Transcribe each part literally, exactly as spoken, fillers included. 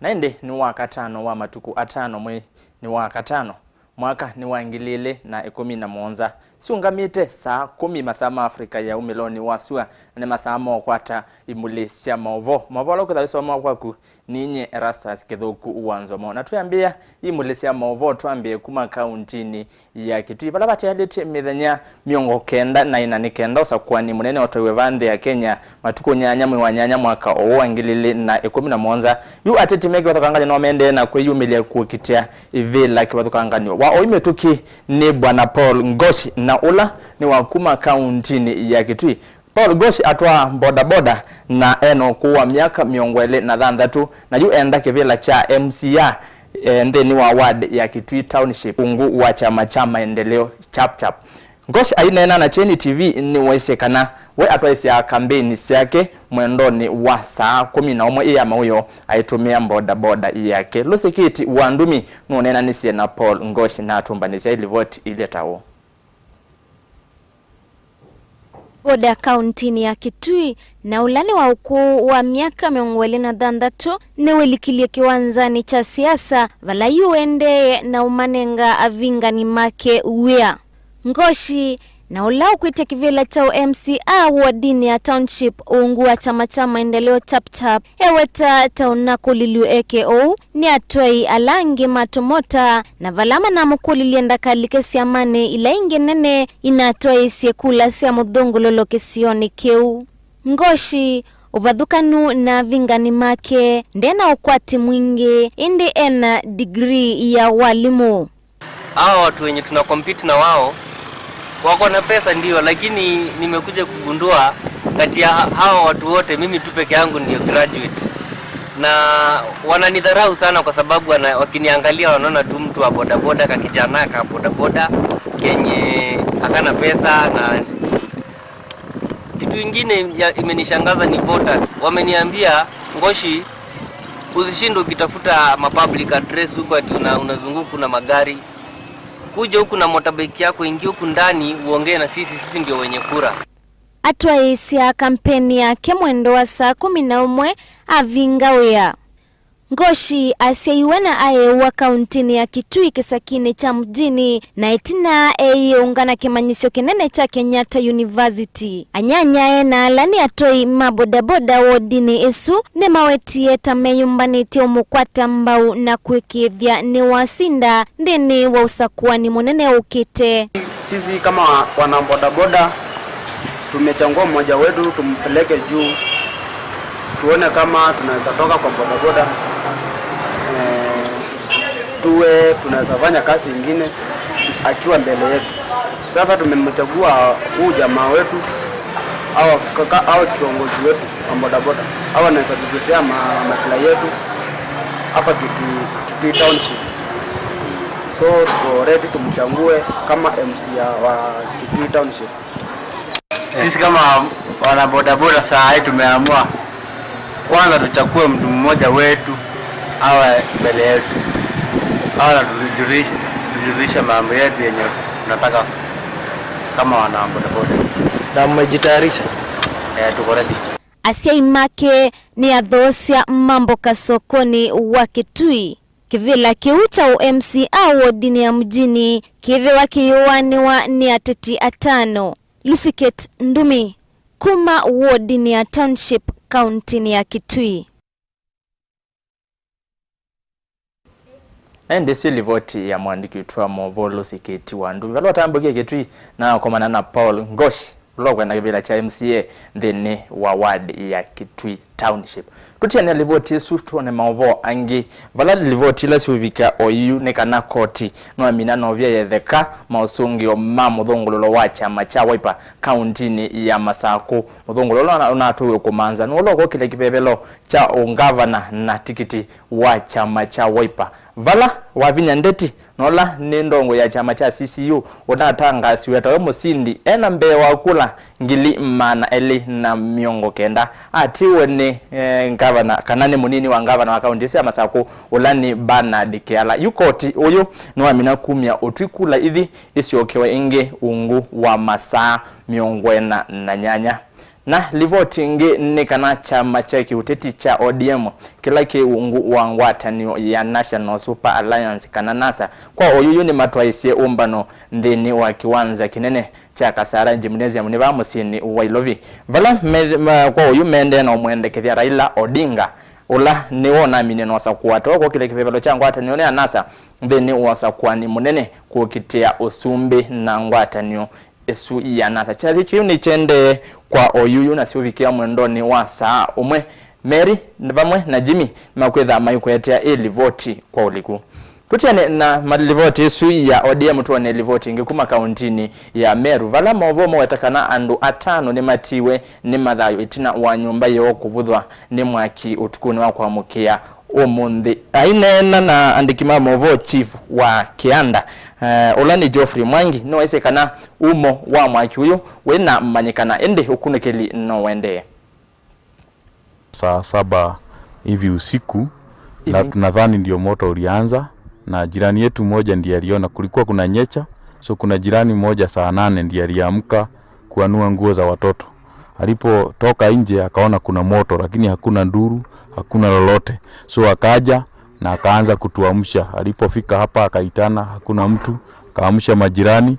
Na ĩndĩ nĩ wa katano wa matukũ atano, mwei nĩ wa katano, mwaka nĩ wa ngili ilĩ na ĩkũmi na mũonza, syũngamĩte saa kũmi masaa ma Africa ya umĩlonĩ wa sua, na nĩ masaa ma ũkwata imulĩ sya maũvoo. Maũvoo ala ũkĩtha wĩsomawa kwaku ninyie Erastus Kĩthũku wa Nzomo. Na twĩambĩĩa imulĩ sya maũvoo, twambĩe kuma kauntinĩ ya Kitui, vala vatialĩtye mĩthenya mĩongo kenda na ĩna nĩ kenda ũsakũani mũnene ũtwaiwe vaa nthĩ ya Kenya matukũ nyanya mwei wa nyanya mwaka ũũ wa ngili ilĩ na ĩkũmi na mũonza. Yu ateti me kĩvathũkanganyo no maendee na kwĩyumĩlya kũkitĩa ĩvĩla kĩvathũkanganyo. Wa oyu mĩtũkĩ nĩ Bwana Paul Ngoshi, na ũla nĩ wa kuma kauntinĩ ya Kitui. Paul Ngoshi atwaa bodaboda na ena ũkũũ wa myaka mĩongo ĩlĩ na thanthatũ, na yu enda kĩvĩla kya M C A, eh, nthĩnĩ wa ward ya Kitui Township, ungu wa kyama kya Maendeleo Chap Chap. Ngoshi aineena na Kyeni T V nĩwaisye kana we atwaĩsya kambeini syake mwendonĩ wa saa kũmi na ũmwe ĩ ya maũyo aitũmĩa bodaboda yake. Lucy Kiti wa Ndumi nũneenanisye na Paul Ngoshi na atũmbanĩsya ĩlivoti ilye ta ũũ. Boda kauntinĩ ya Kitui, na ũla nĩ wa ũkũũ wa myaka mĩongo ĩlĩ na thanthatũ, nĩwĩlikilye kĩwanzanĩ kya siasa, vala yu ũendee na ũmanenga avingani make wĩa. Ngoshi, na ũla ũkwĩtye kĩvĩla kya ũ M C A wodinĩ ya Township ungu wa kyama kya Maendeleo Chap Chap, eweta ta ũnakũlilw'e eke ũu nĩ atwai ala angĩ ma tũmota, na vala manamũkũlilye ndakalike syamanĩ ila ingĩ nene inatwaĩĩsye kula sya mũthũngũlũlo kĩsionĩ kĩu. Ngoshi, ũvathũkanu na avingani make, ndena ũkwati mwingĩ, ĩndĩ ena degree ya walimũ. Hawa watu wenye tuna compete na wao wako na pesa ndio, lakini nimekuja kugundua kati ya ha-, hawa watu wote, mimi tu peke yangu ndio graduate. Na wananidharau sana kwa sababu wana-, wakiniangalia wanaona tu mtu wa bodaboda, ka kijana ka bodaboda kenye akana pesa. Na kitu ingine ya, imenishangaza ni voters. Wameniambia, "Ngoshi, usishinde ukitafuta ma public address huko ati una-, unazunguka na magari. Kuja huku na motorbike yako, ingia huku ndani uongee na sisi, sisi ndio wenye kura." Atwaĩĩsya kampeni yake mwendo wa saa kũmi na ũmwe avinga wĩa. Ngoshi asyaiwe na aewa kauntinĩ ya Kitui kĩsakinĩ kya Mjini, na ĩtina eeyĩũnga na kĩmanyĩsyo kĩnene kya Kenyatta University. Anyanyae na ala nĩ atwai ma bodaboda wodinĩ ĩsu nĩmawetie ta meyũmbanĩtye ũmũkwata mbau na kũĩkĩĩthya nĩwasinda nthĩnĩ wa ũsakũani mũnene ũkĩte. Sisi kama wa-, wana bodaboda, tumechagua mmoja wetu tumpeleke juu, tuone kama tunaweza toka kwa bodaboda, eh, tuwe tunaweza fanya kazi ingine akiwa mbele yetu. Sasa tumemchagua huu jamaa wetu, au kaka, au kiongozi wetu wa bodaboda, au anaweza kutetea ma-, maslahi yetu hapa Kitui, Kitui Township. So tuko ready tumchague kama M C A wa Kitui Township. Sisi kama wana bodaboda saa hii tumeamua kwanza tuchague mtu mmoja wetu awe mbele yetu, awe anatujulisha, tujulisha mambo yetu yenye tunataka kama wana bodaboda. Na mmejitayarisha? Eh, tuko ready. Asyai make nĩ athoosya ma mboka sokonĩ wa Kitui. Kĩvĩla kĩu kya ũ M C A wodinĩ ya Mjini kĩthĩwa kĩyũanĩwa nĩ ateti atano. Lucy Kate Ndumi, kuma wodinĩ ya Township, kauntinĩ ya Kitui. Na ĩndĩ ĩsu ĩ livoti ya mũandĩki witũ wa maũvoo Lucy Kate wa Ndumi. Vala ũtambũkie Kitui na akomana na Paul Ngosh, ũla ũkwenda kĩvĩla kya M C A nthĩnĩ wa ward ya Kitui Township. Tũtianĩa livoti ĩsu, twone maũvoo angĩ. Vala livoti ila syũvika oyu nĩ kana koti no yamina novia yetheka maũsũngĩo ma mũthũngũlũlo wa kyama kya Wiper kauntinĩ ya Masakũ. Mũthũngũlũlo ũla ũna-, ũnatũiwe kũmanza nĩ ũla ũkokĩlya kĩvevelo kya ũngavana na tikiti wa kyama kya Wiper. Vala Wavinya Ndeti, na ũla nĩ ndongoi ya kyama kya C C U, ũnatangaasiwe tawe mũsindi ena mbee wa kula ngili maana elĩ na mĩongo kenda, atiiwe nĩ, eh, ngavana, kana nĩ mũnini wa ngavana wa kaunti ĩsu ya Masakũ, ũla nĩ Bernard Kiala. Yu koti ũyũ nĩwamina kumya ũtwi kula ithi isyokewe ĩngĩ ungu wa masaa mĩongo ĩna na nyanya. Na livoti ĩngĩ nĩ kana kyama kya kĩũteti kya O D M, kĩla kĩ ungu wa ngwatanĩo ya National Super Alliance, kana NASA, kwa oyuyu nĩmatwaisye ũmbano nthĩnĩ wa kĩwanza kĩnene kya Kasarani Gymnasium nĩ vaa mũsyĩnĩ wa Ilovi, vala me, ma, kwa oyu meendee na ũmwendekethya Raila Odinga, ũla nĩwe ũnaminie na ũsakũa too kũkĩlya kĩvevelo kya ngwatanĩo ya NASA nthĩnĩ wa ũsakũani mũnene kũkitĩa ũsumbĩ na ngwatanĩo ĩsu ya NASA. Kyathĩ kĩu nĩkyendee kwa oyuyu na syũvikĩa mwendonĩ wa saa ũmwe. Mary vamwe na Jimmy makwĩtha maikũetea ĩ livoti kwa ũliku. Tũtiane na malivoti ĩsu ya O D M, tuone livoti ĩngĩ kuma kauntinĩ ya Meru, vala maũvoo maweta kana andũ atano nĩmatiwe nĩ mathayũ ĩtina wa nyũmba yoo kũvũthwa nĩ mwaki ũtukũnĩ wa kwamũkĩa ũmũnthĩ. Aineena na andĩki ma maũvoo, chief wa kĩanda, eh, ũla nĩ Geoffrey Mwangi, nĩwaisye kana umo wa mwaki ũyũ wĩna manyĩkana, ĩndĩ ũkunĩkĩli no ũendee. Saa saba hivi usiku, na nadhani ndio moto ulianza, na jirani yetu mmoja ndiye aliona, kulikuwa kunanyesha, so kuna jirani mmoja saa nane ndiye aliamka kuanua nguo za watoto. Alipotoka nje akaona kuna moto, lakini hakuna nduru, hakuna lolote. So akaja na akaanza kutuamsha. Alipofika hapa akaitana, hakuna mtu, akaamsha majirani,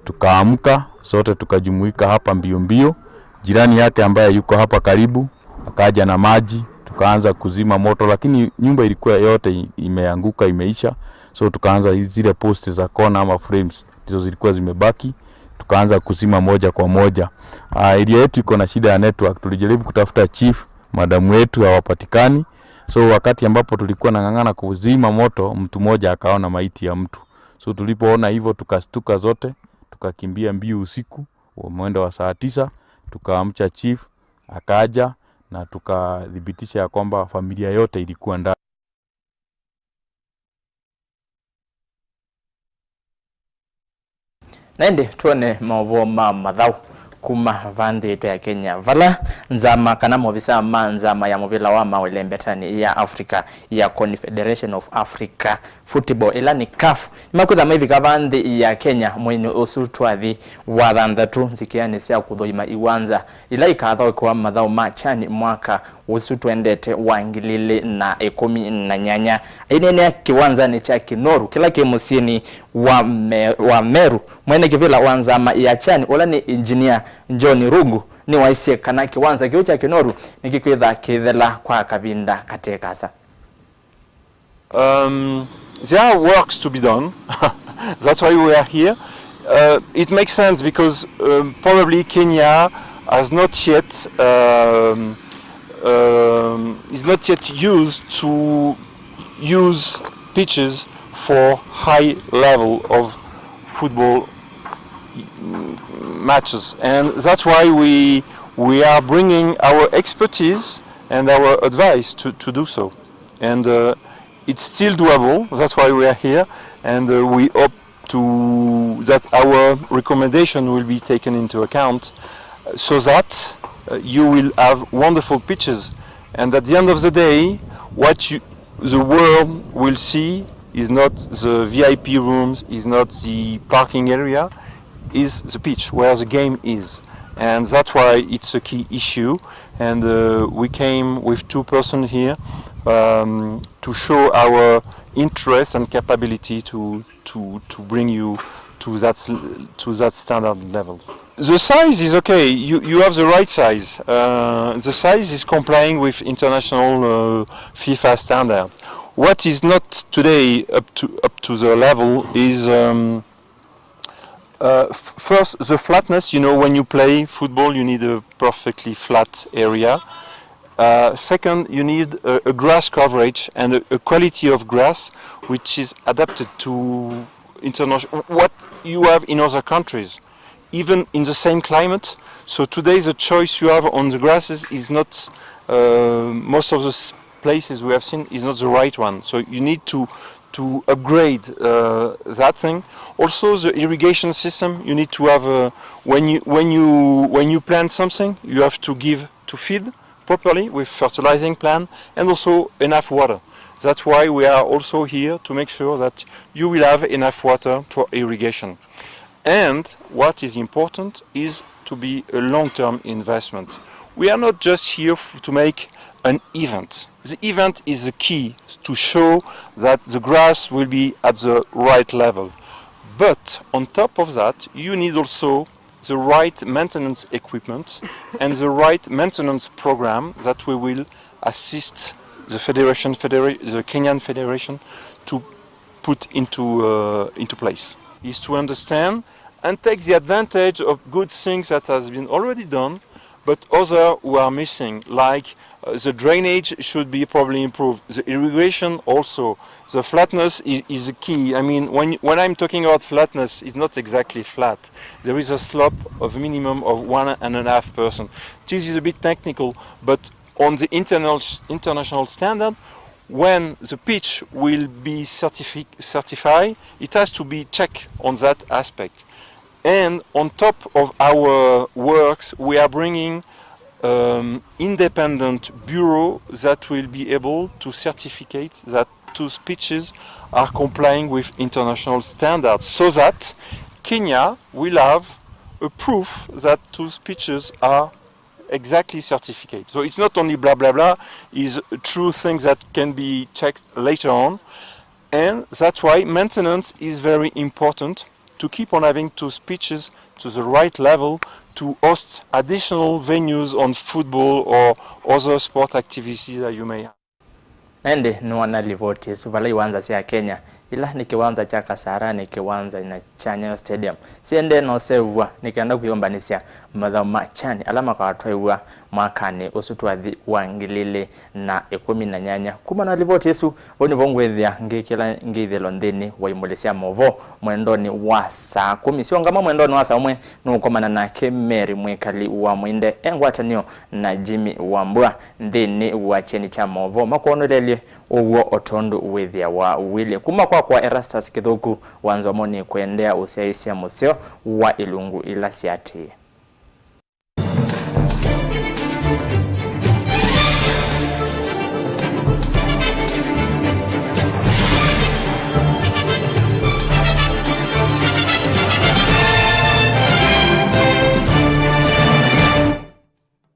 tukaamka, sote tukajumuika hapa mbio mbio. Jirani yake ambaye yuko hapa karibu, akaja na maji, tukaanza kuzima moto, lakini nyumba ilikuwa yote i-, imeanguka, imeisha. So tukaanza zile post za kona ama frames, ndizo zilikuwa zimebaki, tukaanza kuzima moja kwa moja. Ah, area yetu iko na shida ya network, tulijaribu kutafuta chief, madam wetu hawapatikani. So wakati ambapo tulikuwa nang'ang'ana kuzima moto, mtu mmoja akaona maiti ya mtu. So tulipoona hivyo, tukastuka zote, tukakimbia mbio usiku wa mwendo wa saa tisa, tukaamsha chief, akaja na tukathibitisha ya kwamba familia yote ilikuwa ndani. Na ĩndĩ twone maũvoo ma mathaũ kuma va nthĩ yitũ ya Kenya, vala nzama kana maovisaa ma nzama ya mũvĩla wa maũĩ lembetanĩ ya Africa ya Confederation of Africa Football, ĩla nĩ CAF, nĩmakwĩtha maivika va nthĩ ya Kenya mweinĩ ũsu twathi wa thanthatũ nzikĩanĩ sya kũthũima iwanza ila ikathaũkĩwa mathaũ ma CHAN mwaka ũsu twendete wa ngili ilĩ na ĩkũmi na nyanya. Aineenea kĩwanzanĩ kya Kinoru kĩla kĩ mũsyĩnĩ wa Me-, wa Meru. Mwene kĩvĩla wa nzama ya CHAN, ũla nĩ Engineer John Rungu, nĩwaisye kana kĩwanza kĩu kya Kinoru nĩkĩkwĩtha kĩithela kwa kavinda kate kasa. Um, there are works to be done. That's why we are here. Uh, it makes sense because, um, probably Kenya has not yet, um, um, is not yet used to use pitches for high level of football matches, and that's why we, we are bringing our expertise and our advice to, to do so. And, uh, it's still doable. That's why we are here, and, uh, we hope to, that our recommendation will be taken into account, uh, so that, uh, you will have wonderful pitches. And at the end of the day, what you, the world will see is not the V I P rooms, is not the parking area, is the pitch where the game is. And that's why it's a key issue. And, uh, we came with two persons here, um, to show our interest and capability to, to, to bring you to that s-, to that standard level. The size is okay. You, you have the right size. Uh, the size is complying with international, uh, FIFA standard. What is not today up to, up to the level is, um, uh, f-, first, the flatness. You know, when you play football, you need a perfectly flat area. Uh, second, you need a, a grass coverage and a, a quality of grass which is adapted to international, what you have in other countries, even in the same climate. So today, the choice you have on the grasses is not, uh, most of the s-, places we have seen is not the right one. So you need to, to upgrade, uh, that thing. Also, the irrigation system, you need to have, uh, when you, when you, when you plant something, you have to give, to feed properly with fertilizing plan and also enough water. That's why we are also here to make sure that you will have enough water for irrigation. And what is important is to be a long-term investment. We are not just here f- to make an event. The event is the key to show that the grass will be at the right level. But on top of that, you need also the right maintenance equipment and the right maintenance program that we will assist the federation, federa- the Kenyan federation, to put into uh, into place. Is to understand and take the advantage of good things that has been already done, but other who are missing, like uh, the drainage should be probably improved, the irrigation also. The flatness is, is the key. I mean, when when I'm talking about flatness, it's not exactly flat. There is a slope of minimum of one and a half percent. This is a bit technical, but on the internal, international standard, when the pitch will be certifi- certified, it has to be checked on that aspect. And on top of our works, we are bringing um, independent bureau that will be able to certificate that those pitches are complying with international standards, so that Kenya will have a proof that those pitches are exactly certificate. So it's not only blah blah blah, is true things that can be checked later on. And that's why maintenance is very important, to keep on having those pitches to the right level to host additional venues on football or other sport activities that you may have. Na ĩndĩ nĩwona livoti ĩsu vala iwanza sya Kenya, ila nĩ kĩwanza kya Kasarani, kĩwanza na kya Nyayo Stadium, siendee na ũseũvw'a nĩ kenda kwĩyũmbanĩsya mathaũ ma CHAN ala makatwaĩw'a mwakanĩ ũsu twathi wa ngili ilĩ na ĩkũmi na nyanya. Kumana na livoti ĩsu, vau nĩvo ngwĩthĩa ngĩkĩla ngĩithĩlo nthĩnĩ wa imũlĩ sya movoo mwendonĩ wa saa kũmi. Siũngama mwendonĩ wa saa ũmwe nũũkomana nake Mary Mwĩkali wa Mwinde e ngwatanĩo na Jimmy Wambua nthĩnĩ wa kyeni kya movoo makwonelelye ũw'o o tondũ wĩthĩawa ũilyĩ. Kuma kwakwa Erastus Kĩthũku wa Nzomo nĩkwendea ũsyaĩĩsya mũseo wa ilungu ila syaatĩĩe.